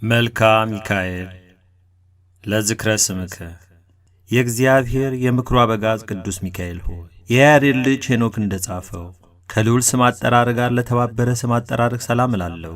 መልካ ሚካኤል ለዝክረ ስምከ። የእግዚአብሔር የምክሩ አበጋዝ ቅዱስ ሚካኤል ሆይ፣ የያሬድ ልጅ ሄኖክ እንደ ጻፈው ከልዑል ስም አጠራር ጋር ለተባበረ ስም አጠራርህ ሰላም እላለሁ።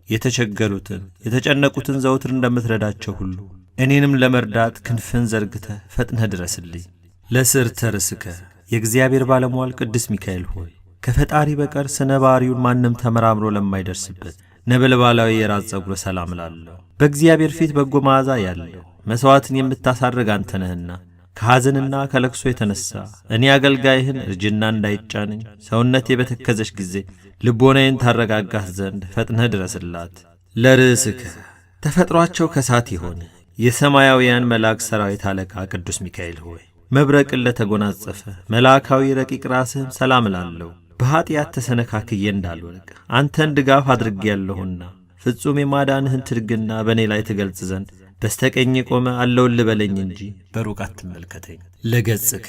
የተቸገሩትን የተጨነቁትን ዘውትር እንደምትረዳቸው ሁሉ እኔንም ለመርዳት ክንፍን ዘርግተህ ፈጥነህ ድረስልኝ። ለስርተ ርስከ የእግዚአብሔር ባለሟል ቅዱስ ሚካኤል ሆይ፣ ከፈጣሪ በቀር ስነ ባሕርዩን ማንም ተመራምሮ ለማይደርስበት ነበልባላዊ የራስ ጸጉር ሰላም እላለሁ። በእግዚአብሔር ፊት በጎ መዓዛ ያለው መሥዋዕትን የምታሳርግ አንተ ነህና ከሐዘንና ከለቅሶ የተነሣ እኔ አገልጋይህን እርጅና እንዳይጫነኝ ሰውነቴ በተከዘች ጊዜ ልቦናዬን ታረጋጋት ዘንድ ፈጥነህ ድረስላት። ለርእስከ ተፈጥሯቸው ከሳት የሆነ የሰማያውያን መልአክ ሰራዊት አለቃ ቅዱስ ሚካኤል ሆይ፣ መብረቅን ለተጎናጸፈ መልአካዊ ረቂቅ ራስህም ሰላም እላለሁ። በኀጢአት ተሰነካክዬ እንዳልወድቅ አንተን ድጋፍ አድርጌያለሁና ፍጹም የማዳንህን ትድግና በእኔ ላይ ትገልጽ ዘንድ በስተቀኝ ቆመ አለሁልህ በለኝ እንጂ በሩቅ አትመልከተኝ። ለገጽከ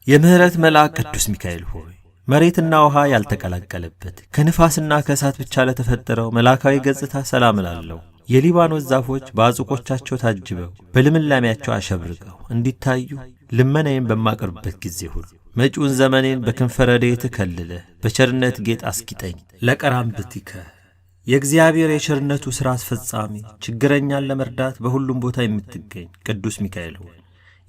የምሕረት መልአክ ቅዱስ ሚካኤል ሆይ፣ መሬትና ውሃ ያልተቀላቀለበት ከንፋስና ከእሳት ብቻ ለተፈጠረው መልአካዊ ገጽታ ሰላም እላለሁ። የሊባኖስ ዛፎች በአጽቆቻቸው ታጅበው በልምላሜያቸው አሸብርቀው እንዲታዩ ልመናዬን በማቀርብበት ጊዜ ሁሉ መጪውን ዘመኔን በክንፈ ረድኤትህ ከልለህ በቸርነት ጌጥ አስጊጠኝ። ለቀራምብቲከ የእግዚአብሔር የቸርነቱ ሥራ አስፈጻሚ ችግረኛን ለመርዳት በሁሉም ቦታ የምትገኝ ቅዱስ ሚካኤል ሆይ፣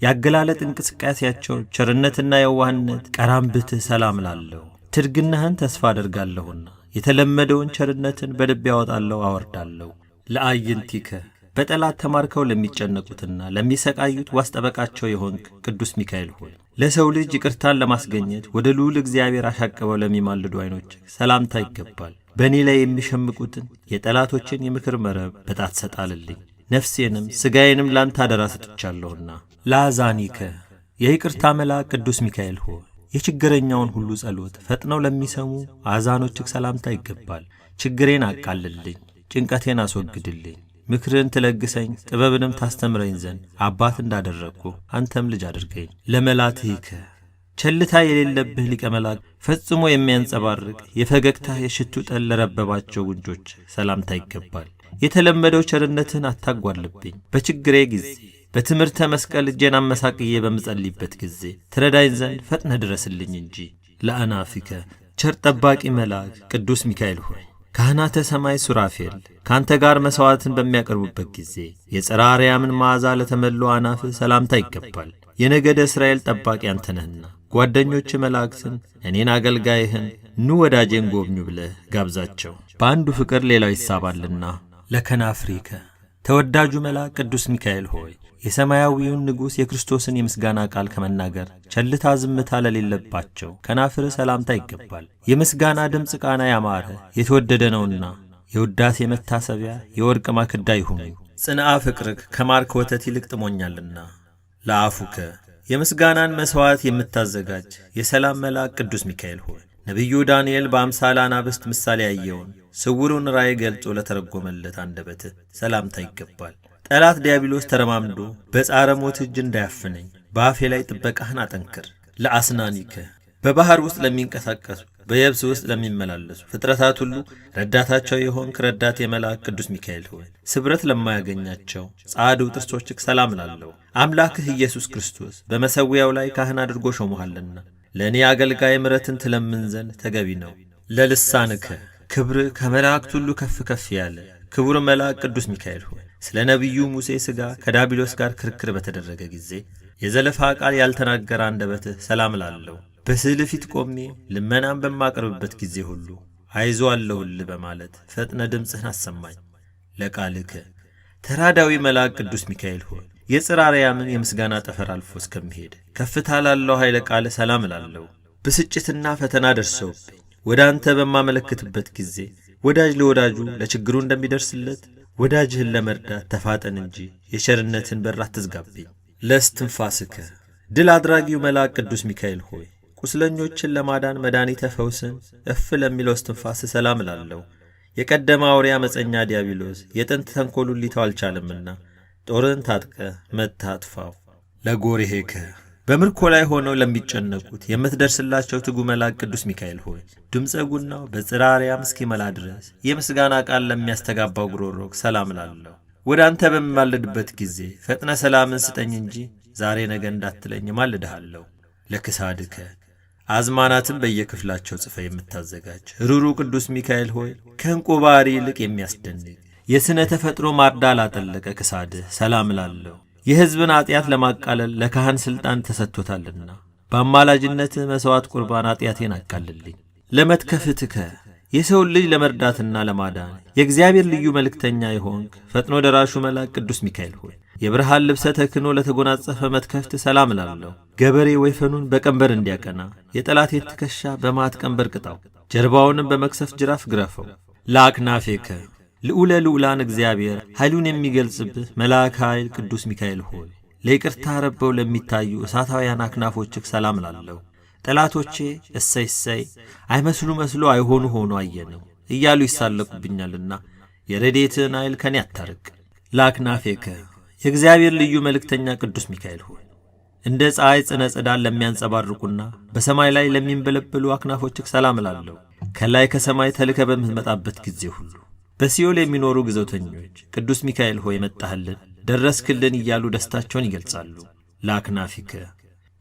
ያገላለጥ እንቅስቃሴያቸው ቸርነትና የዋህነት ቀራምብትህ ሰላም ላለሁ። ትድግናህን ተስፋ አደርጋለሁና የተለመደውን ቸርነትን በልቤ ያወጣለሁ አወርዳለሁ። ለአይንቲከ በጠላት ተማርከው ለሚጨነቁትና ለሚሰቃዩት ዋስ ጠበቃቸው የሆንክ ቅዱስ ሚካኤል ሆይ፣ ለሰው ልጅ ይቅርታን ለማስገኘት ወደ ልዑል እግዚአብሔር አሻቅበው ለሚማልዱ ዓይኖች ሰላምታ ይገባል። በእኔ ላይ የሚሸምቁትን የጠላቶችን የምክር መረብ በጣት ሰጣልልኝ። ነፍሴንም ሥጋዬንም ላንተ አደራ ሰጥቻለሁና። ለአዛኒከ የይቅርታ መልአክ ቅዱስ ሚካኤል ሆይ፣ የችግረኛውን ሁሉ ጸሎት ፈጥነው ለሚሰሙ አዛኖችህ ሰላምታ ይገባል። ችግሬን አቃልልኝ፣ ጭንቀቴን አስወግድልኝ፣ ምክርን ትለግሰኝ ጥበብንም ታስተምረኝ ዘንድ አባት እንዳደረግኩ አንተም ልጅ አድርገኝ። ለመላትሂከ ቸልታ የሌለብህ ሊቀ መላእክት ፈጽሞ የሚያንጸባርቅ የፈገግታ የሽቱ ጠል ለረበባቸው ጉንጮች ሰላምታ ይገባል። የተለመደው ቸርነትህን አታጓልብኝ። በችግሬ ጊዜ በትምህርተ መስቀል እጄን አመሳቅዬ በምጸልይበት ጊዜ ትረዳኝ ዘንድ ፈጥነህ ድረስልኝ እንጂ። ለአናፊከ ቸር ጠባቂ መልአክ ቅዱስ ሚካኤል ሆይ፣ ካህናተ ሰማይ ሱራፌል ካንተ ጋር መሥዋዕትን በሚያቀርቡበት ጊዜ የጽርሐ አርያምን መዓዛ ለተመሉ አናፍህ ሰላምታ ይገባል። የነገደ እስራኤል ጠባቂ አንተ ነህና ጓደኞች መላእክትን እኔን አገልጋይህን ኑ ወዳጄን ጎብኙ ብለህ ጋብዛቸው። በአንዱ ፍቅር ሌላው ይሳባልና። ለከናፍሪከ ተወዳጁ መልአክ ቅዱስ ሚካኤል ሆይ፣ የሰማያዊውን ንጉሥ የክርስቶስን የምስጋና ቃል ከመናገር ቸልታ ዝምታ ለሌለባቸው ከናፍርህ ሰላምታ ይገባል። የምስጋና ድምፅ ቃና ያማረ የተወደደ ነውና የውዳሴ መታሰቢያ የወርቅ ማክዳ ይሁኑ። ጽንአ ፍቅርክ ከማር ከወተት ይልቅ ጥሞኛልና። ለአፉከ የምስጋናን መሥዋዕት የምታዘጋጅ የሰላም መልአክ ቅዱስ ሚካኤል ሆይ፣ ነቢዩ ዳንኤል በአምሳለ አናብስት ምሳሌ ያየውን ስውሩን ራእይ ገልጾ ለተረጎመለት አንደበትህ ሰላምታ ይገባል። ጠላት ዲያብሎስ ተረማምዶ በጻረ ሞት እጅ እንዳያፍነኝ በአፌ ላይ ጥበቃህን አጠንክር። ለአስናኒከ በባሕር ውስጥ ለሚንቀሳቀሱ በየብስ ውስጥ ለሚመላለሱ ፍጥረታት ሁሉ ረዳታቸው የሆንክ ረዳት የመልአክ ቅዱስ ሚካኤል ሆይ፣ ስብረት ለማያገኛቸው ጻድው ጥርሶችህ ሰላም እላለሁ። አምላክህ ኢየሱስ ክርስቶስ በመሠዊያው ላይ ካህን አድርጎ ሾሞሃልና ለእኔ አገልጋይ ምሕረትን ትለምን ዘንድ ተገቢ ነው። ለልሳንከ ክብርህ ከመላእክት ሁሉ ከፍ ከፍ ያለ ክቡር መልአክ ቅዱስ ሚካኤል ሆይ፣ ስለ ነቢዩ ሙሴ ሥጋ ከዳቢሎስ ጋር ክርክር በተደረገ ጊዜ የዘለፋ ቃል ያልተናገረ አንደበትህ ሰላም እላለሁ። በስዕል ፊት ቆሜ ልመናን በማቀርብበት ጊዜ ሁሉ አይዞ አለሁልህ በማለት ፈጥነ ድምፅህን አሰማኝ። ለቃልከ ተራዳዊ መልአክ ቅዱስ ሚካኤል ሆይ፣ የጽርሐ አርያምን የምስጋና ጠፈር አልፎ እስከሚሄድ ከፍታ ላለው ኃይለ ቃል ሰላም እላለሁ። ብስጭትና ፈተና ደርሰውብኝ ወደ አንተ በማመለክትበት ጊዜ ወዳጅ ለወዳጁ ለችግሩ እንደሚደርስለት ወዳጅህን ለመርዳት ተፋጠን እንጂ የቸርነትን በር አትዝጋብኝ። ለስትንፋስከ ድል አድራጊው መልአክ ቅዱስ ሚካኤል ሆይ፣ ቁስለኞችን ለማዳን መድኃኒተ ፈውስን እፍ ለሚለው እስትንፋስ ሰላም እላለሁ። የቀደመ አውሬ ዓመፀኛ ዲያብሎስ የጥንት ተንኰሉን ሊተው አልቻለምና ጦርን ታጥቀ መጥተህ አጥፋው። ለጎሬሄከ በምርኮ ላይ ሆነው ለሚጨነቁት የምትደርስላቸው ትጉ መልአክ ቅዱስ ሚካኤል ሆይ፣ ድምፀ ጉናው በጽርሐ አርያም እስኪመላ ድረስ የምስጋና ቃል ለሚያስተጋባው ጉሮሮክ ሰላም እላለሁ። ወደ አንተ በምማልድበት ጊዜ ፈጥነ ሰላምን ስጠኝ እንጂ ዛሬ ነገ እንዳትለኝ እማልድሃለሁ። ለክሳድከ አዝማናትን በየክፍላቸው ጽፈ የምታዘጋጅ ሩሩ ቅዱስ ሚካኤል ሆይ፣ ከዕንቁ ባሕሪ ይልቅ የሚያስደንቅ የሥነ ተፈጥሮ ማርዳ ላጠለቀ ክሳድህ ሰላም እላለሁ። የሕዝብን ኀጢአት ለማቃለል ለካህን ሥልጣን ተሰጥቶታልና በአማላጅነትህ መሥዋዕት ቁርባን ኀጢአቴን አቃልልኝ። ለመትከፍትከ የሰውን ልጅ ለመርዳትና ለማዳን የእግዚአብሔር ልዩ መልእክተኛ የሆንክ ፈጥኖ ደራሹ መልአክ ቅዱስ ሚካኤል ሆይ፣ የብርሃን ልብሰ ተክህኖ ለተጎናጸፈ መትከፍት ሰላም እላለሁ። ገበሬ ወይፈኑን በቀንበር እንዲያቀና የጠላቴን ትከሻ በማት ቀንበር ቅጣው፣ ጀርባውንም በመክሰፍ ጅራፍ ግረፈው። ለአክናፌከ ልዑለ ልዑላን እግዚአብሔር ኃይሉን የሚገልጽብህ መልአከ ኃይል ቅዱስ ሚካኤል ሆይ፣ ለይቅርታ ረበው ለሚታዩ እሳታውያን አክናፎችህ ሰላም እላለሁ። ጠላቶቼ እሰይ እሰይ አይመስሉ መስሎ አይሆኑ ሆኖ አየነው እያሉ ይሳለቁብኛልና የረድኤትህን ኃይል ከኔ አታርቅ። ለአክናፌከ የእግዚአብሔር ልዩ መልእክተኛ ቅዱስ ሚካኤል ሆይ፣ እንደ ፀሐይ ጽነ ጽዳል ለሚያንጸባርቁና በሰማይ ላይ ለሚንበለበሉ አክናፎችህ ሰላም እላለሁ። ከላይ ከሰማይ ተልከ በምትመጣበት ጊዜ ሁሉ በሲኦል የሚኖሩ ግዘውተኞች ቅዱስ ሚካኤል ሆይ መጣህልን፣ ደረስክልን እያሉ ደስታቸውን ይገልጻሉ። ለአክናፊከ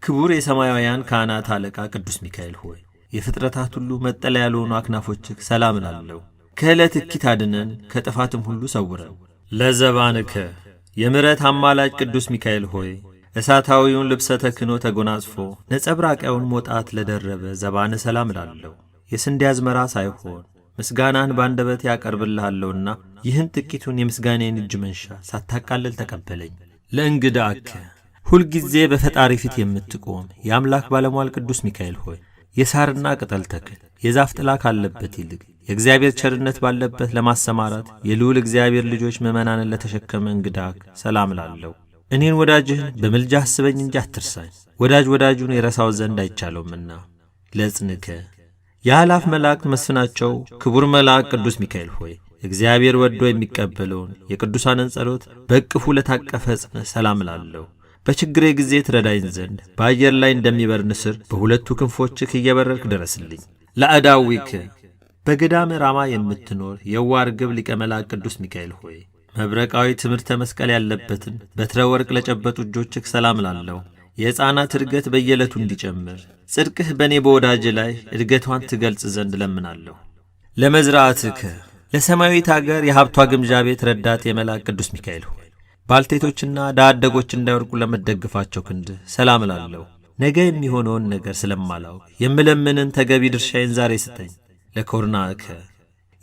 ክቡር የሰማያውያን ካህናት አለቃ ቅዱስ ሚካኤል ሆይ፣ የፍጥረታት ሁሉ መጠለያ ለሆኑ አክናፎችህ ሰላም እላለሁ። ከዕለት እኪት አድነን፣ ከጥፋትም ሁሉ ሰውረን። ለዘባንከ የምሕረት አማላጅ ቅዱስ ሚካኤል ሆይ፣ እሳታዊውን ልብሰ ተክህኖ ተጎናጽፎ ነጸብራቂያውን ሞጣት ለደረበ ዘባን ሰላም እላለሁ። የስንዴ አዝመራ ሳይሆን ምስጋናን ባንደበት ያቀርብልሃለሁና ይህን ጥቂቱን የምስጋናዬን እጅ መንሻ ሳታቃልል ተቀበለኝ። ለእንግዳከ ሁልጊዜ በፈጣሪ ፊት የምትቆም የአምላክ ባለሟል ቅዱስ ሚካኤል ሆይ፣ የሳርና ቅጠል ተክል የዛፍ ጥላ ካለበት ይልቅ የእግዚአብሔር ቸርነት ባለበት ለማሰማራት የልዑል እግዚአብሔር ልጆች ምዕመናንን ለተሸከመ እንግዳክ ሰላም እላለሁ። እኔን ወዳጅህን በምልጃ አስበኝ እንጂ አትርሳኝ፣ ወዳጅ ወዳጁን የረሳው ዘንድ አይቻለውምና። ለጽንከ የአእላፍ መላእክት መስፍናቸው ክቡር መልአክ ቅዱስ ሚካኤል ሆይ፣ እግዚአብሔር ወዶ የሚቀበለውን የቅዱሳንን ጸሎት በእቅፉ ለታቀፈ ጽንህ ሰላም እላለሁ። በችግሬ ጊዜ ትረዳኝ ዘንድ በአየር ላይ እንደሚበር ንስር በሁለቱ ክንፎችህ እየበረርክ ድረስልኝ። ለአዳዊክ በገዳመ ራማ የምትኖር የዋህ ርግብ ሊቀ መልአክ ቅዱስ ሚካኤል ሆይ፣ መብረቃዊ ትምህርተ መስቀል ያለበትን በትረ ወርቅ ለጨበጡ እጆችህ ሰላም እላለሁ። የሕፃናት እድገት በየዕለቱ እንዲጨምር ጽድቅህ በእኔ በወዳጅ ላይ እድገቷን ትገልጽ ዘንድ እለምናለሁ። ለመዝራእትከ ለሰማያዊት አገር የሀብቷ ግምጃ ቤት ረዳት የመልአክ ቅዱስ ሚካኤል ሆይ፣ ባልቴቶችና ድሀ አደጎች እንዳይወድቁ ለምትደግፋቸው ክንድህ ሰላም እላለሁ። ነገ የሚሆነውን ነገር ስለማላውቅ የምለምንን ተገቢ ድርሻዬን ዛሬ ስጠኝ። ለኮርናከ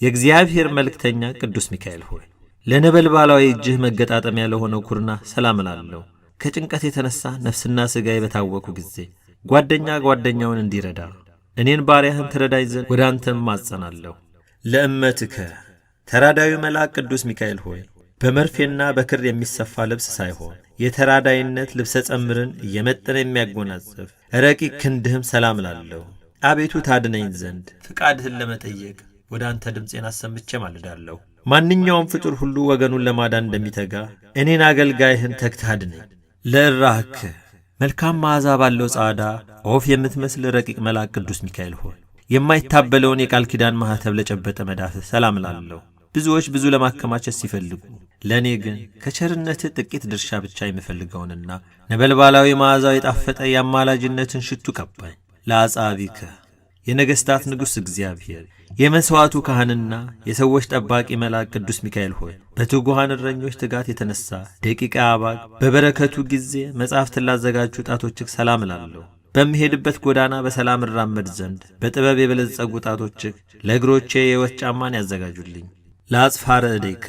የእግዚአብሔር መልእክተኛ ቅዱስ ሚካኤል ሆይ፣ ለነበልባላዊ እጅህ መገጣጠሚያ ለሆነው ኩርና ሰላም እላለሁ። ከጭንቀት የተነሳ ነፍስና ሥጋዬ በታወኩ ጊዜ ጓደኛ ጓደኛውን እንዲረዳ እኔን ባሪያህን ትረዳኝ ዘንድ ወደ አንተም ማጸናለሁ። ለእመትከ ተራዳዩ መልአክ ቅዱስ ሚካኤል ሆይ፣ በመርፌና በክር የሚሰፋ ልብስ ሳይሆን የተራዳይነት ልብሰ ጸምርን እየመጠነ የሚያጎናጽፍ ረቂቅ ክንድህም ሰላም እላለሁ። አቤቱ ታድነኝ ዘንድ ፍቃድህን ለመጠየቅ ወደ አንተ ድምፄን አሰምቼ ማልዳለሁ። ማንኛውም ፍጡር ሁሉ ወገኑን ለማዳን እንደሚተጋ እኔን አገልጋይህን ተግተህ አድነኝ። ለእራህክ መልካም መዓዛ ባለው ጻዕዳ ዖፍ የምትመስል ረቂቅ መልአክ ቅዱስ ሚካኤል ሆይ፣ የማይታበለውን የቃል ኪዳን ማኅተብ ለጨበጠ መዳፍህ ሰላም እላለሁ። ብዙዎች ብዙ ለማከማቸት ሲፈልጉ ለእኔ ግን ከቸርነትህ ጥቂት ድርሻ ብቻ የምፈልገውንና ነበልባላዊ መዓዛው የጣፈጠ የአማላጅነትን ሽቱ ቀባኝ። ለአጻቢከ የነገሥታት ንጉሥ እግዚአብሔር የመሥዋዕቱ ካህንና የሰዎች ጠባቂ መልአክ ቅዱስ ሚካኤል ሆይ፣ በትጉሃን እረኞች ትጋት የተነሣ ደቂቀ አባግ በበረከቱ ጊዜ መጻሕፍትን ላዘጋጁ ጣቶችህ ሰላም እላለሁ። በምሄድበት ጎዳና በሰላም እራመድ ዘንድ በጥበብ የበለጸጉ ጣቶችህ ለእግሮቼ የሕይወት ጫማን ያዘጋጁልኝ። ለአጽፋረ እዴከ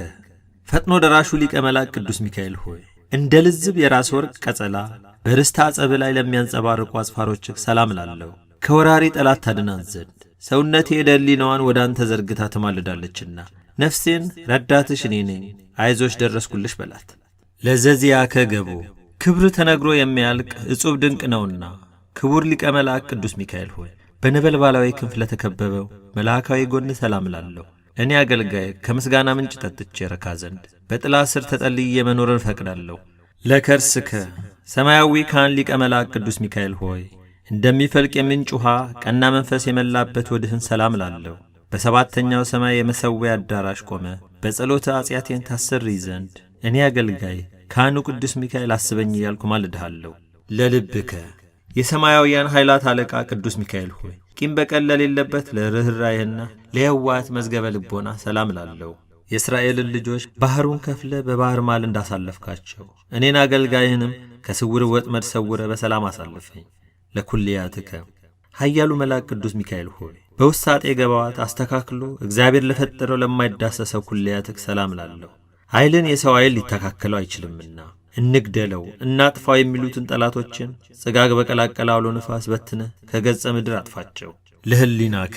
ፈጥኖ ደራሹ ሊቀ መልአክ ቅዱስ ሚካኤል ሆይ፣ እንደ ልዝብ የራስ ወርቅ ቀጸላ በርስታ አጸብ ላይ ለሚያንጸባርቁ አጽፋሮችህ ሰላም እላለሁ። ከወራሪ ጠላት ታድናት ዘንድ ሰውነቴ የደሊናዋን ወደ አንተ ዘርግታ ትማልዳለችና ነፍሴን ረዳትሽ እኔ ነኝ፣ አይዞሽ ደረስኩልሽ በላት። ለዘዚያከ ገቦ ክብር ተነግሮ የሚያልቅ እጹብ ድንቅ ነውና ክቡር ሊቀ መልአክ ቅዱስ ሚካኤል ሆይ፣ በነበልባላዊ ክንፍ ለተከበበው መልአካዊ ጎን ሰላም እላለሁ። እኔ አገልጋይ ከምስጋና ምንጭ ጠጥቼ ረካ ዘንድ በጥላ ስር ተጠልዬ መኖርን ፈቅዳለሁ። ለከርስከ ሰማያዊ ካህን ሊቀ መልአክ ቅዱስ ሚካኤል ሆይ፣ እንደሚፈልቅ የምንጭ ውሃ ቀና መንፈስ የመላበት ወድህን ሰላም እላለሁ። በሰባተኛው ሰማይ የመሠዊያ አዳራሽ ቆመ በጸሎተ ኃጢአቴን ታሰርይ ዘንድ እኔ አገልጋይ ካህኑ ቅዱስ ሚካኤል አስበኝ እያልኩ ማልድሃለሁ። ለልብከ የሰማያውያን ኃይላት አለቃ ቅዱስ ሚካኤል ሆይ ቂም በቀል ለሌለበት ለርኅራኄና ለየዋህት መዝገበ ልቦና ሰላም እላለሁ። የእስራኤልን ልጆች ባሕሩን ከፍለ በባሕር ማል እንዳሳለፍካቸው እኔን አገልጋይህንም ከስውር ወጥመድ ሰውረ በሰላም አሳልፈኝ። ለኩልያትከ ኃያሉ መልአክ ቅዱስ ሚካኤል ሆይ በውሳጤ ገባዋት አስተካክሎ እግዚአብሔር ለፈጠረው ለማይዳሰሰው ኩልያትክ ሰላም እላለሁ። ኃይልን የሰው ኃይል ሊተካከለው አይችልምና እንግደለው እናጥፋው የሚሉትን ጠላቶችን ጽጋግ በቀላቀለ አውሎ ንፋስ በትነ ከገጸ ምድር አጥፋቸው። ለህሊናከ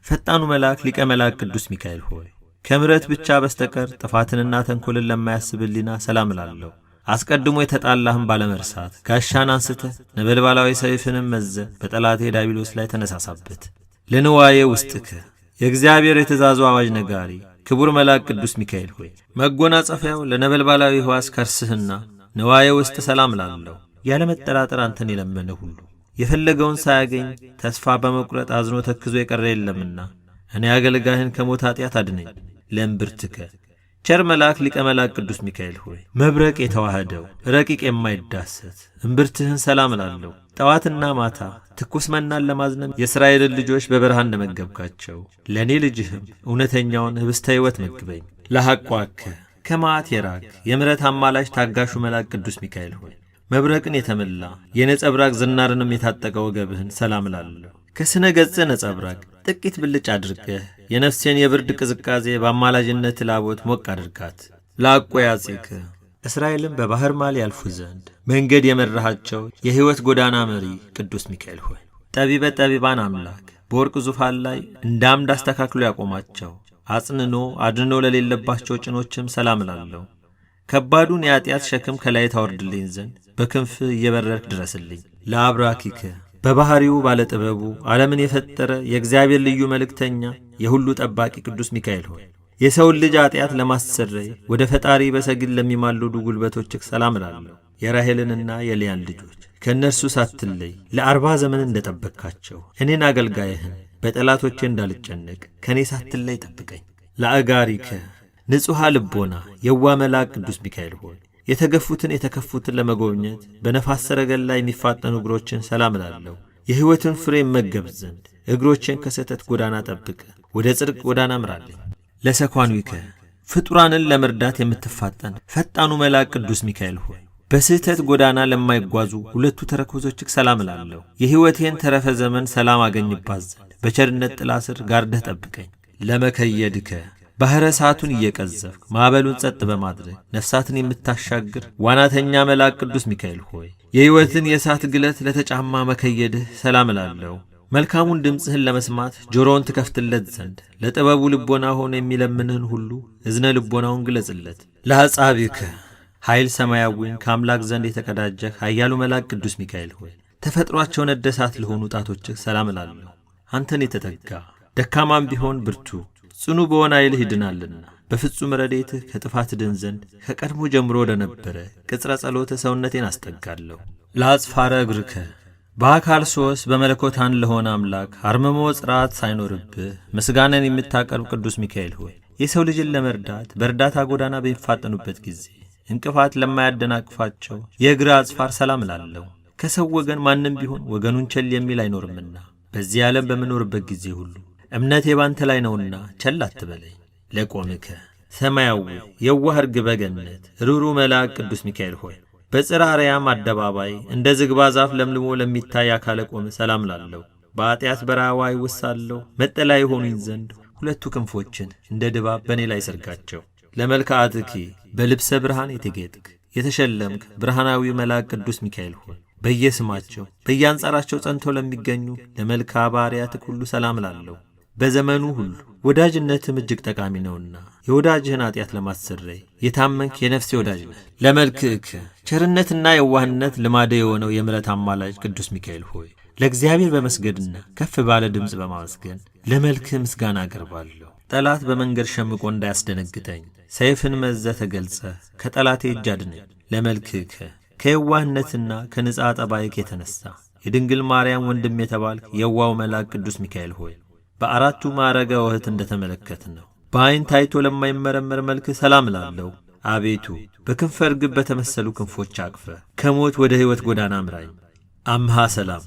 ፈጣኑ መልአክ ሊቀ መልአክ ቅዱስ ሚካኤል ሆይ ከምሕረት ብቻ በስተቀር ጥፋትንና ተንኮልን ለማያስብ ሕሊና ሰላም እላለሁ። አስቀድሞ የተጣላህን ባለመርሳት ጋሻን አንስተህ ነበልባላዊ ሰይፍንም መዘ በጠላቴ ዲያብሎስ ላይ ተነሳሳበት። ለንዋየ ውስጥከ የእግዚአብሔር የትእዛዙ አዋጅ ነጋሪ ክቡር መልአክ ቅዱስ ሚካኤል ሆይ መጎናጸፊያው ለነበልባላዊ ሕዋስ ከርስህና ንዋየ ውስጥ ሰላም እላለሁ። ያለመጠራጠር አንተን የለመነ ሁሉ የፈለገውን ሳያገኝ ተስፋ በመቁረጥ አዝኖ ተክዞ የቀረ የለምና እኔ አገልጋይህን ከሞት ኃጢአት አድነኝ። ለእምብርትከ ቸር መልአክ ሊቀ መልአክ ቅዱስ ሚካኤል ሆይ መብረቅ የተዋህደው ረቂቅ የማይዳሰት እምብርትህን ሰላም እላለሁ። ጠዋትና ማታ ትኩስ መናን ለማዝነብ የእስራኤልን ልጆች በበረሃ እንደመገብካቸው ለእኔ ልጅህም እውነተኛውን ህብስተ ሕይወት መግበኝ። ለሐቋከ ከመዓት የራቅ የምሕረት አማላጅ ታጋሹ መልአክ ቅዱስ ሚካኤል ሆይ መብረቅን የተመላ የነጸብራቅ ዝናርንም የታጠቀ ወገብህን ሰላም እላለሁ። ከስነ ገጽ ነጸብራቅ ጥቂት ብልጭ አድርገህ የነፍሴን የብርድ ቅዝቃዜ በአማላጅነት ላቦት ሞቅ አድርጋት። ለአቆያጼከ እስራኤልን በባሕር ማል ያልፉ ዘንድ መንገድ የመራሃቸው የሕይወት ጎዳና መሪ ቅዱስ ሚካኤል ሆይ ጠቢበ ጠቢባን አምላክ በወርቅ ዙፋን ላይ እንደ አምድ አስተካክሎ ያቆማቸው አጽንኖ አድኖ ለሌለባቸው ጭኖችም ሰላም እላለሁ። ከባዱን የኃጢአት ሸክም ከላይ ታወርድልኝ ዘንድ በክንፍህ እየበረርክ ድረስልኝ። ለአብራኪከ በባሕሪው ባለጥበቡ ዓለምን የፈጠረ የእግዚአብሔር ልዩ መልእክተኛ የሁሉ ጠባቂ ቅዱስ ሚካኤል ሆይ የሰውን ልጅ ኃጢአት ለማስተሰረይ ወደ ፈጣሪ በሰግድ ለሚማልዱ ጉልበቶችህ ሰላም እላለሁ። የራሔልንና የልያን ልጆች ከእነርሱ ሳትለይ ለ40 ዘመን እንደጠበቅካቸው እኔን አገልጋይህን በጠላቶቼ እንዳልጨነቅ ከእኔ ሳትለይ ጠብቀኝ። ለአጋሪከ ንጹሐ ልቦና የዋ መልአክ ቅዱስ ሚካኤል ሆይ የተገፉትን የተከፉትን ለመጎብኘት በነፋስ ሰረገላ የሚፋጠኑ እግሮችን ሰላም እላለሁ። የሕይወትን ፍሬ መገብ ዘንድ እግሮችን ከስህተት ጎዳና ጠብቀ ወደ ጽድቅ ጎዳና ምራልኝ። ለሰኳንዊከ ፍጡራንን ለመርዳት የምትፋጠን ፈጣኑ መልአክ ቅዱስ ሚካኤል ሆይ በስህተት ጎዳና ለማይጓዙ ሁለቱ ተረከዞችህ ሰላም እላለሁ። የሕይወቴን ተረፈ ዘመን ሰላም አገኝባት ዘንድ በቸርነት ጥላ ስር ጋርደህ ጠብቀኝ። ለመከየድከ ባሕረ እሳቱን እየቀዘፍክ ማዕበሉን ጸጥ በማድረግ ነፍሳትን የምታሻግር ዋናተኛ መልአክ ቅዱስ ሚካኤል ሆይ የሕይወትን የእሳት ግለት ለተጫማ መከየድህ ሰላም እላለሁ። መልካሙን ድምፅህን ለመስማት ጆሮውን ትከፍትለት ዘንድ ለጥበቡ ልቦና ሆኖ የሚለምንህን ሁሉ እዝነ ልቦናውን ግለጽለት። ለአጻቢከ ኃይል ሰማያዊን ከአምላክ ዘንድ የተቀዳጀህ ኃያሉ መልአክ ቅዱስ ሚካኤል ሆይ ተፈጥሯቸው ነደ እሳት ለሆኑ ጣቶችህ ሰላም እላለሁ። አንተን የተጠጋ ደካማም ቢሆን ብርቱ ጽኑ በሆነ ኃይልህ ይድናልና በፍጹም ረድኤትህ ከጥፋት ድን ዘንድ ከቀድሞ ጀምሮ ወደ ነበረ ቅጽረ ጸሎትህ ሰውነቴን አስጠጋለሁ። ለአጽፋረ እግርከ በአካል ሶስት በመለኮት አንድ ለሆነ አምላክ አርምሞ ጽርዓት ሳይኖርብህ ምስጋናን የምታቀርብ ቅዱስ ሚካኤል ሆይ የሰው ልጅን ለመርዳት በእርዳታ ጎዳና በሚፋጠኑበት ጊዜ እንቅፋት ለማያደናቅፋቸው የእግር አጽፋር ሰላም እላለሁ። ከሰው ወገን ማንም ቢሆን ወገኑን ቸል የሚል አይኖርምና በዚህ ዓለም በምኖርበት ጊዜ ሁሉ እምነቴ ባንተ ላይ ነውና ቸል አትበለኝ። ለቆምከ ሰማያዊ የዋህ ርግበ ገነት ርኅሩህ መልአክ ቅዱስ ሚካኤል ሆይ በጽርሐ አርያም አደባባይ እንደ ዝግባ ዛፍ ለምልሞ ለሚታይ አካለ ቆም ሰላም ላለሁ። በኃጢአት በረሃ ውስጥ ሳለሁ መጠለያ የሆኑኝ ዘንድ ሁለቱ ክንፎችን እንደ ድባብ በእኔ ላይ ዘርጋቸው። ለመልክዓትኪ በልብሰ ብርሃን የተጌጥክ የተሸለምክ ብርሃናዊ መልአክ ቅዱስ ሚካኤል ሆይ በየስማቸው በየአንጻራቸው ጸንተው ለሚገኙ ለመልክዓ ባሕርያትህ ሁሉ ሰላም ላለሁ። በዘመኑ ሁሉ ወዳጅነትም እጅግ ጠቃሚ ነውና የወዳጅህን ኃጢአት ለማሰረይ የታመንክ የነፍሴ ወዳጅ ነህ። ለመልክዕከ ቸርነትና የዋህነት ልማደ የሆነው የምሕረት አማላጅ ቅዱስ ሚካኤል ሆይ ለእግዚአብሔር በመስገድና ከፍ ባለ ድምፅ በማመስገን ለመልክህ ምስጋና አቀርባለሁ። ጠላት በመንገድ ሸምቆ እንዳያስደነግጠኝ ሰይፍን መዘ ተገልጸ ከጠላቴ እጅ አድነኝ። ለመልክዕከ ከየዋህነትና ከንጻ ጠባይክ የተነሳ የድንግል ማርያም ወንድም የተባልክ የዋው መልአክ ቅዱስ ሚካኤል ሆይ በአራቱ ማዕረገ ውህት እንደተመለከት ነው በዐይን ታይቶ ለማይመረመር መልክ ሰላም እላለሁ። አቤቱ በክንፈ ርግብ በተመሰሉ ክንፎች አቅፈህ ከሞት ወደ ሕይወት ጎዳና ምራኝ። አምሃ ሰላም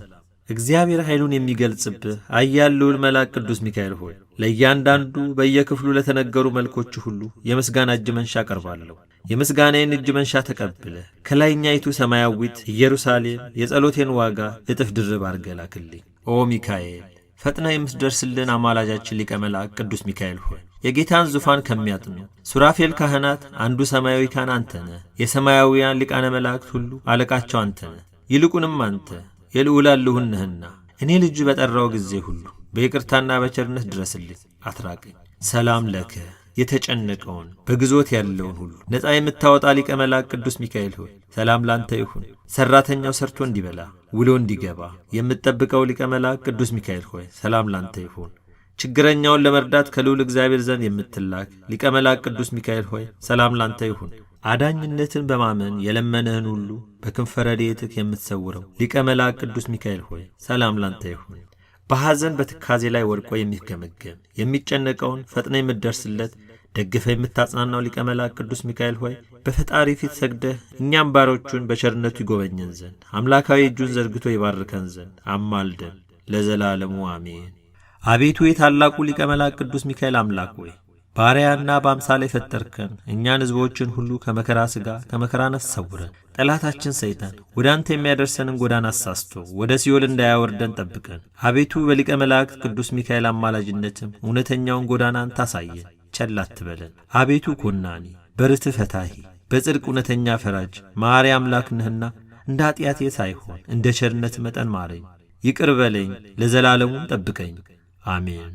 እግዚአብሔር ኃይሉን የሚገልጽብህ ኃያል ልዑል መልአክ ቅዱስ ሚካኤል ሆይ፣ ለእያንዳንዱ በየክፍሉ ለተነገሩ መልኮች ሁሉ የምስጋና እጅ መንሻ አቀርባለሁ። የምስጋናዬን እጅ መንሻ ተቀብለህ ከላይኛይቱ ሰማያዊት ኢየሩሳሌም የጸሎቴን ዋጋ እጥፍ ድርብ አድርገህ ላክልኝ። ኦ ሚካኤል፣ ፈጥነህ የምትደርስልን አማላጃችን ሊቀ መልአክ ቅዱስ ሚካኤል ሆይ፣ የጌታን ዙፋን ከሚያጥኑ ሱራፌል ካህናት አንዱ ሰማያዊ ካህን አንተ ነህ። የሰማያውያን ሊቃነ መላእክት ሁሉ አለቃቸው አንተ ነህ። ይልቁንም አንተ የልዑላን ልዑል ነህና እኔ ልጅ በጠራው ጊዜ ሁሉ በይቅርታና በቸርነት ድረስልኝ፣ አትራቀኝ። ሰላም ለከ፣ የተጨነቀውን በግዞት ያለውን ሁሉ ነፃ የምታወጣ ሊቀ መልአክ ቅዱስ ሚካኤል ሆይ፣ ሰላም ላንተ ይሁን። ሠራተኛው ሰርቶ እንዲበላ ውሎ እንዲገባ የምትጠብቀው ሊቀ መልአክ ቅዱስ ሚካኤል ሆይ፣ ሰላም ላንተ ይሁን። ችግረኛውን ለመርዳት ከልዑል እግዚአብሔር ዘንድ የምትላክ ሊቀ መልአክ ቅዱስ ሚካኤል ሆይ፣ ሰላም ላንተ ይሁን። አዳኝነትን በማመን የለመነህን ሁሉ በክንፈ ረድኤትህ የምትሰውረው ሊቀ መልአክ ቅዱስ ሚካኤል ሆይ፣ ሰላም ላንተ ይሁን። በሐዘን በትካዜ ላይ ወድቆ የሚገመገም የሚጨነቀውን ፈጥነ የምትደርስለት ደግፈ የምታጽናናው ሊቀ መልአክ ቅዱስ ሚካኤል ሆይ፣ በፈጣሪ ፊት ሰግደህ እኛም ባሮቹን በቸርነቱ ይጎበኘን ዘንድ አምላካዊ እጁን ዘርግቶ ይባርከን ዘንድ አማልደን ለዘላለሙ አሜን። አቤቱ የታላቁ ሊቀ መልአክ ቅዱስ ሚካኤል አምላክ ሆይ፣ ባሪያና በአምሳል የፈጠርከን እኛን ሕዝቦችን ሁሉ ከመከራ ሥጋ ከመከራ ነፍስ ሰውረን። ጠላታችን ሰይጣን ወደ አንተ የሚያደርሰንን ጎዳና አሳስቶ ወደ ሲኦል እንዳያወርደን ጠብቀን። አቤቱ በሊቀ መላእክት ቅዱስ ሚካኤል አማላጅነትም እውነተኛውን ጎዳና አንተ አሳየን፣ ቸል አትበለን። አቤቱ ኮናኒ፣ በርትዕ ፈታሂ፣ በጽድቅ እውነተኛ ፈራጅ መሐሪ አምላክ ነህና እንደ ኃጢአቴ ሳይሆን እንደ ቸርነት መጠን ማረኝ፣ ይቅር በለኝ፣ ለዘላለሙም ጠብቀኝ። አሜን።